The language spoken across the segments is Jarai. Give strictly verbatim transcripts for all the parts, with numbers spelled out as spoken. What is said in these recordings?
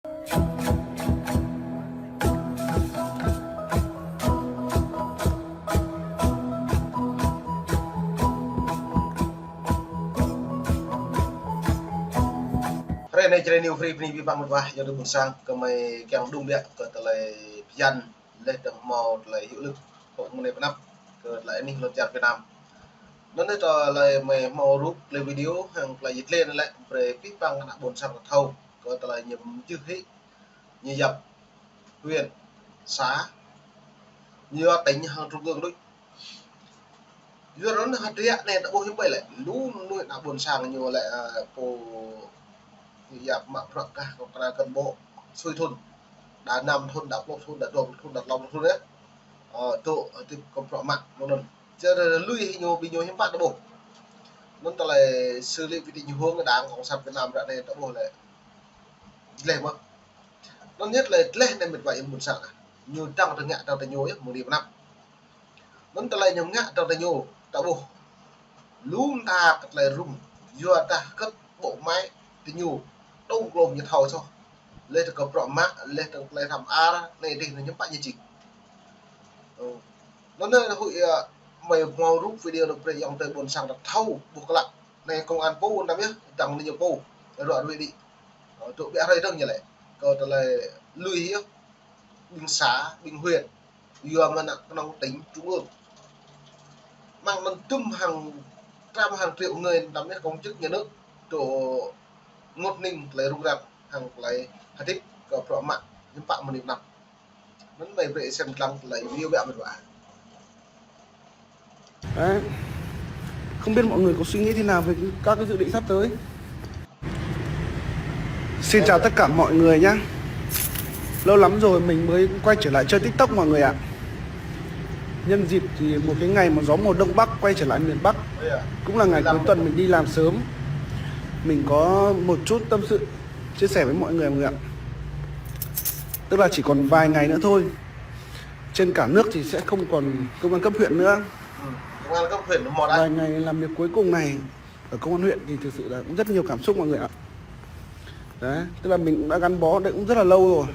Hrơi anai Jrai New Free bơni abih bang mơ̆t wa, yua kơ ƀôn sang kơmơi kiăng đung biă kơ tơlơi phiăn leh dơ̆ng hmâo tơlơi hyu lưk pơ̆k mơnai pơnăp kơ tơlơi anih lŏn čar Việt Nam. Anŭn yơh tơlơi mơi hmâo rup tơlơi video hăng tơlơi yit lĕ anŭn lĕ brơi abih bang ană ƀôn sang thâo kơ tơlơi ñu mơjưh hĭ, ñu yap huyện, xã, ñu yua tỉnh hăng trung ương đôč. Yua anŭn hơdră anai ta ƀuh hiư̆m ƀai lĕ, lu mơnuih ană ƀôn sang ñu lĕ, ơ, pô yap mă bruă kah kơ kơna cán bộ sui thun. Đa năm thun, đa pluh thun, đa dua pluh thun, đa klâo pluh thun yơh. Ơ, tŭ, ơ, tip kơ bruă mă, mơ̆ng anŭn. Čơ lui hĭ ñu, ƀing ñu hiư̆m pă ta ƀuh. Anŭn tơlơi xử lý vi tị ñu hông đảng cộng sản Việt Nam ră anai ta ƀuh lĕ. Dleh mơ̆. Anŭn yơh tơlơi dleh anai mơ̆t wa yơh ƀôn sang ah. Ñu dăng tơngă dăng tơ ñu yơh, mơ̆ng anai pơnăp. Anŭn tơlơi ñu ngă dăng tơ ñu, ta ƀuh. Lŏm ta kơ tơlơi rŭng, yua dah kơ̆t ƀô̆ mă tơ ñu, dŏng glông ñu thâo soh. Leh dơ̆ng kơ bruă mă, leh dơ̆ng tơlơi hrăm ar, anai dih ñu hiư̆m pă ñu čih. Ơ. Anŭn anai huĭ, ơ, mơi hmâo rup video anŭn brơi ayŏng adơi ƀôn sang ta thâo, ƀuh klă. Anai công an pô anăm yơh, dăng anai ñu pô, ruă ruĭ đĭ. Ơ, tŭ biă hrơi dơ̆ng ñu lĕ. Kơ tơlơi lui yơh, ƀing xã, ƀing huyện. Yua mơ̆n ană kơnơ̆ng tỉnh trung ương. Mơ̆ng anŭn tŭm hàng trăm hàng triệu người anăm yơh công chức nhà nước tŭ ngŏt ning tơlơi rŭng răng hăng tơlơi hơdip kơ bruă mă hiư̆m pă mơnit anăm. Anŭn mơi brơi sem lăng tơlơi video biă mơ̆t wa. Đấy. Không biết mọi người có suy nghĩ thế nào về các cái dự định sắp tới. Xin chào tất cả mọi người nhé. Lâu lắm rồi mình mới quay trở lại chơi TikTok mọi người ạ. Nhân dịp thì một cái ngày mà gió mùa Đông Bắc quay trở lại miền Bắc, cũng là ngày cuối tuần mình đi làm sớm. Mình có một chút tâm sự chia sẻ với mọi người, mọi người ạ. Tức là chỉ còn vài ngày nữa thôi, trên cả nước thì sẽ không còn công an cấp huyện nữa. Công an cấp huyện một đấy. Vài ngày làm việc cuối cùng này ở công an huyện thì thực sự là cũng rất nhiều cảm xúc mọi người ạ. Đấy, tức là mình cũng đã gắn bó đây cũng rất là lâu rồi.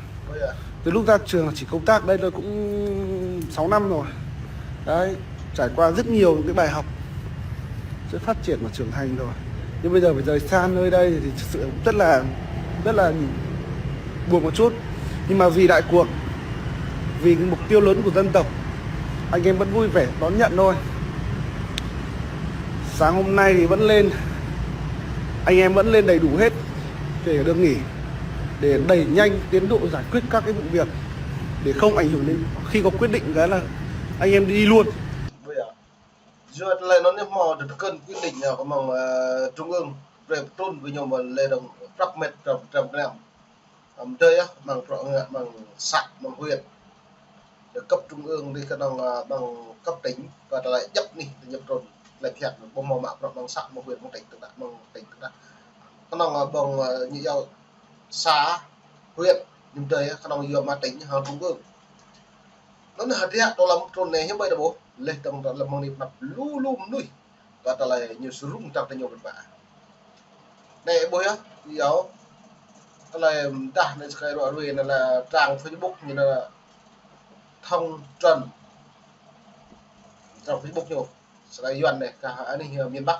Từ lúc ra trường là chỉ công tác đây, đây cũng sáu năm rồi. Đấy, trải qua rất nhiều những cái bài học, sự phát triển và trưởng thành rồi. Nhưng bây giờ phải rời xa nơi đây thì thực sự cũng rất là, rất là buồn một chút. Nhưng mà vì đại cuộc, vì cái mục tiêu lớn của dân tộc, anh em vẫn vui vẻ đón nhận thôi. Sáng hôm nay thì vẫn lên, anh em vẫn lên đầy đủ hết, kể cả được nghỉ, để đẩy nhanh tiến độ giải quyết các cái vụ việc, để không ảnh hưởng đến khi có quyết định cái là anh em đi luôn. Yua tơlơi anŭn ñu hmâo tơkơ̆n quyết định ñu kơ mơ̆ng, ơ, trung ương, brơi pơtrŭn ƀing ñu mơ̆ lĕ dơ̆ng prăp mĕt trăm, trăm gram. Ăm tơ yơh, mơ̆ng bruă ngă, mơ̆ng xã, mơ̆ng huyện. Đa cấp trung ương đĭ kơnơ̆ng, ơ, mơ̆ng cấp tỉnh, kơ tơlơi djăp anih, tơlơi djăp trŭn, tơlơi phiăn, ƀu hmâo mă bruă mơ̆ng xã, mơ̆ng huyện, mơ̆ng tỉnh tơdah, mơ̆ng tỉnh tơdah. Kơnơ̆ng, ơ, mơ̆ng, ơ, ñu yua xã, huyện, ñu tơ yơh, kơnơ̆ng yua mă tỉnh, hăng trung ương. Anŭn hơdră tơlơi trŭn anai hiư̆m ƀai ta ƀuh, leh dơ̆ng tơlơi mơ̆ng anai pơnăp lu lu mơnuih. Kơ tơlơi ñu sơrŭng trăng tơ ñu pơpă. Anai ƀuh yơh, yua. Tơlơi dah anai sơkai ruă ruai anai lĕ trang Facebook ñu anai lĕ Thông Trần. Trang Facebook ñu. Sơkai Yuan anai, kah anih, ơ, miền Bắc.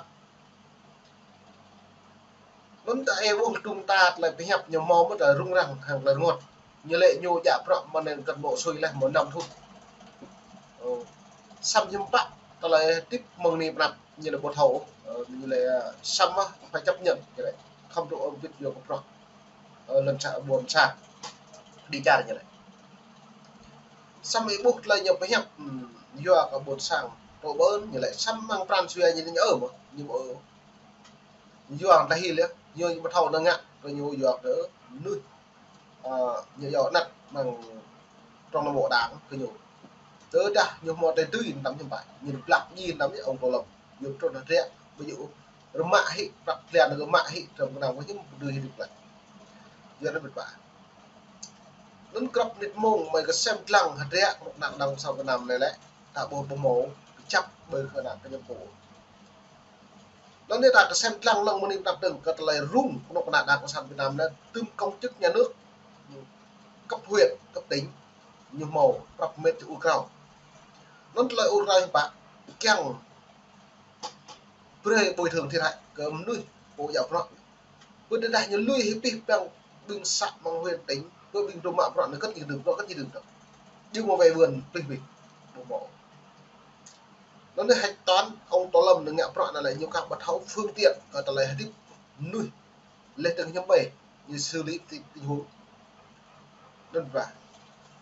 Anŭn ta ih ƀuh tơ̆ng ta tơlơi pơhiăp ñu hmâo mơ̆ tơlơi rŭng răng hăng tơlơi rơngot. Ñu lĕ ñu djă bruă mơ̆ng anai cán bộ sui leh mơ̆ năm thun. Ơ, samơ̆ hiư̆m pă tơlơi hơdip mơ̆ng anai pơnăp ñu lĕ ƀu thâo. Ơ, ñu lĕ, ơ, samơ̆ phải chấp nhận ñu lĕ. Khŏm tŭ ôm bit yua kơ bruă. Ơ, lŏn sa ƀôn sang. Đĭ čar ñu lĕ. Samơ̆ ih ƀuh tơlơi ñu pơhiăp, ưm, yua kơ ƀôn sang. Tơƀơn ñu lĕ samơ̆ mơ̆ng pran jua ñu lĕ ñu ơ mơ̆. Ñu ƀu ơ. Yua tơlơi hil yơh, ñu ƀu thâo nao ngă, kơ ñu yua kơ mơnuih, ơ, ñu yua anăt mơ̆ng trong nội bộ đảng kơ ñu. Tơdah ñu hmâo tơlơi tui anăm hiư̆m pă, ñu blak djai anăm yơh ông Tô Lâm. Ñu trŭn hơdră, ƀu djơ̆ rơmă hĭ, prăk klian rơmă hĭ, trong kơnam kơ ñu ƀu dưi hĭ klă. Yua anŭn mơ̆t wa. Anŭn krăp mơnit mông, mơi kơsem lăng hơdră, kơnuk kơna đảng cộng sản Việt Nam anai lĕ, ta ƀu ƀu hmâo, kơčăp ƀơi kơnuk kơna kơ ñu pô. Anŭn anai ta kơsem lăng lăng mơnit pơnăp dơ̆ng kơ tơlơi rŭng kơnuk kơna đảng cộng sản Việt Nam anai tơ̆m công chức nhà nước. huyện, cấp tỉnh, ñu hmâo prăp mĕt ur krao. Anŭn tơlơi ur krao hiư̆m pă, kiăng brơi bồi thường thiệt hại kơ mơnuih pô djă bruă. Pơ tơdah ñu lui hĭ pih păng ƀing xã, mơ̆ng huyện, tỉnh, pơ ƀing dŏ mă bruă anŭn kơt ñu đơ̆ng, bruă kơt ñu đơ̆ng. Ñu hmâo vay vườn plih pih, ƀu hmâo. Anŭn anai hơ̆k toán, ông Tô Lâm anŭn ngă bruă anŭn lĕ ñu kah ƀu thâo phương tiện kơ tơlơi hơdip mơnuih. Leh tơ̆ng hiư̆m ƀai ñu xử lý ti-, tình huống. Anŭn ƀă.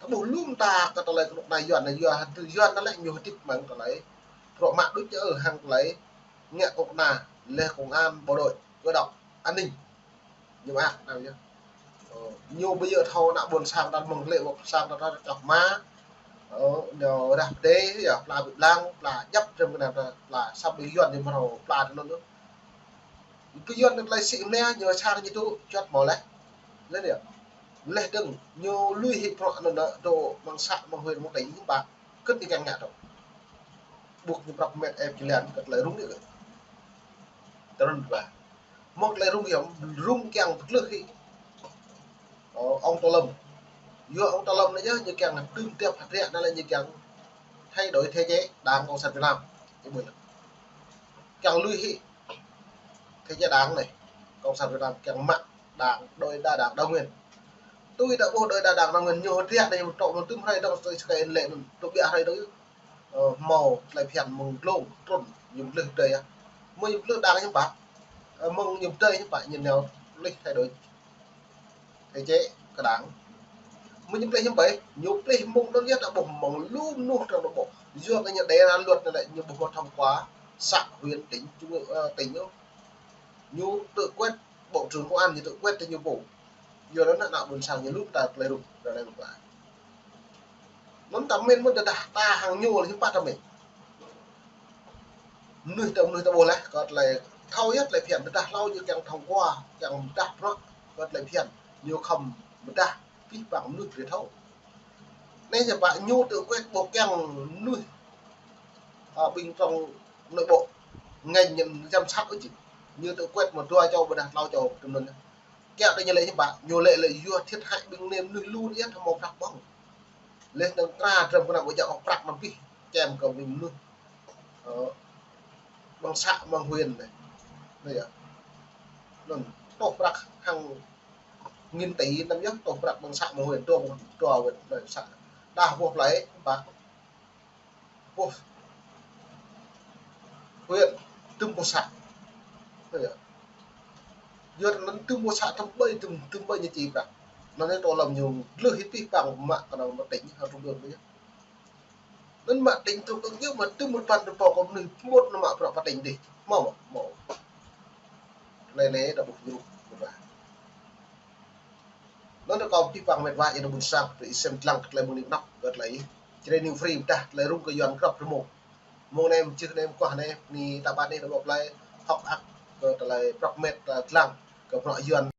Ta ƀuh lŏm ta kơ tơlơi kơnuk kơna Yuan anai, Yuan, Yuan anŭn lĕ ñu hơdip mơ̆ng tơlơi bruă mă đôč, ơ, hăng tơlơi ngă kơnuk kơna, leh công an, bộ đội, cơ động, an ninh. Ñu mơak anŭn yơh. Ơ, ñu ƀu djơ̆ thâo ană ƀôn sang ta mơ̆ng lĕ wơ̆t sang ta čŏk mă. Ơ, ñu rah pơdai yơh, pla ƀĭ blang, pla djăp, rem kơnam ta, pla săp ƀing Yuan ñu mơ̆ thâo pla tơ anŭn yơh. Pơ Yuan anŭn tơlơi sĭ mơnia, ñu sang ñu tŭ čuăt hmâo leh. Leh anŭn yơh. Leh tơ̆ng ñu lui hĭ bruă anŭn dŏ mơ̆ng xã, mơ̆ng huyện, mơ̆ng tỉnh, mơ̆ng ƀă. Kơt ñu kiăng ngă tŏ. Ƀuh ñu prăp mĕt ĕp jơlan kơ tơlơi rŭng anai kơ. Tơrun ƀă. Mơ̆ng tơlơi rŭng yơh, rŭng kiăng pơtlưh hĭ. Ơ, ông Tô Lâm. Yua ông Tô Lâm anai yơh, ñu kiăng đơ̆ng tiap hơdră anŭn lĕ ñu kiăng thay đổi thể chế Đảng Cộng sản Việt Nam. Ñu ƀuh yơh. Kiăng lui hĭ thể chế Đảng anai, Cộng sản Việt Nam, kiăng mă Đảng, đổi đa đảng đa nguyên. Tui ta ƀuh đổi đa đảng đa nguyên, ñu hơdră anai ñu trŏ mơ̆ng tơm hrơi dong sơi skai lĕ anŭn, tŭ ƀiă hrơi dong, ơ, hmâo tơlơi phiăn mơ̆ng glông trŭn, ñu pơtlưh tơdơi yơh. Mơ̆ng ñu pơtlưh đảng hiư̆m pă, ơ, mơ̆ng ñu pơtlưh hiư̆m pă, ñu nao pơtlưh thay đổi thể chế kơ đảng. Mơ̆ng ñu pơtlưh hiư̆m pă, ñu pơtlưh mơ̆ng anŭn yơh ta ƀuh mơ̆ng lu mơnuih trong nội bộ. Yua kơ ñu đề ra luật anŭn lĕ ñu ƀu hmâo thông qua xã, huyện, tỉnh, trung ương, ơ, tỉnh ñu. Ñu tự quyết, bộ trưởng công an ñu tự quyết tơ ñu pô. Yua anŭn ană ƀôn sang ñu lŏm ta tơlơi rŭng, ră anai lŏm ta. Anŭn ta mĭn mơ̆n tơdah ta hăng ñu lĕ hiư̆m pă ta mĭn. Mơnuih ta, mơnuih ta ƀuh leh, kơ tơlơi thâo yơh tơlơi phiăn, tơdah hlâo ñu kiăng thông qua, kiăng pơdah bruă, kơ tơlơi phiăn, ñu khŏm pơdah pih păng mơnuih brơi thâo. Anai hiư̆m pă ñu tự quyết ƀu kiăng mơnuih, ơ, ƀing trong nội bộ, ngành giám sát ôh či. Ñu tự quyết mơ̆ dua čô ƀôdah tlâo čô tơm anŭn. Kiăng tơ ñu lĕ hiư̆m pă, ñu lĕ lĕ yua thiệt hại ƀing anai mơnuih lu anai yơh, thâo hmâo prăk ƀơ̆ng. Leh anŭn tra drăm kơnam ƀu djơ̆ ôh prăk anŭn pih, čem kơ ƀing mơnuih. Ơ, mơ̆ng xã, mơ̆ng huyện anai. Anai yơh. Anŭn, tŏh prăk hăng nghìn tỷ anŭn yơh, tŏh prăk mơ̆ng xã, mơ̆ng huyện, dua, dua huyện, anai xã. Đa ƀuh plơi, hiư̆m pă. Ƀuh. Huyện, tơm ƀuh xã. Anai yơh. Yua anŭn tơm ƀuh xã tơm ƀơi, tơm, tơm ƀơi ñu či prăk. Anŭn anai Tô Lâm ñu glưh hĭ pih păng mă kơ anŭn mă tỉnh, hăng trung ương anai yơh. Anŭn mă tỉnh trung ương yơh mă tơm một phần trăm pô kơ mơnuih pơmŭt anŭn mă bruă pơ tỉnh dih. Hmâo mơ̆? Hmâo. Tơlơi anai ta ƀuh ñu mơ̆n. Anŭn ta kâo pih păng mĕt wa, ih ană ƀôn sang, tơ ih sem lăng kơ tơlơi mơ̆ng anai anăp, kơ tơlơi Jrai New Free, pơdah tơlơi rŭng kơ Yuan grăp rơmô. Mơ̆ng anai, mơčih anai, mơkuah anai, anai ta ƀuh anai, ta ƀuh plơi, hŏk ăk, kơ tơlơi prăp mĕt, ơ, lăng, kơ bruă Yuan.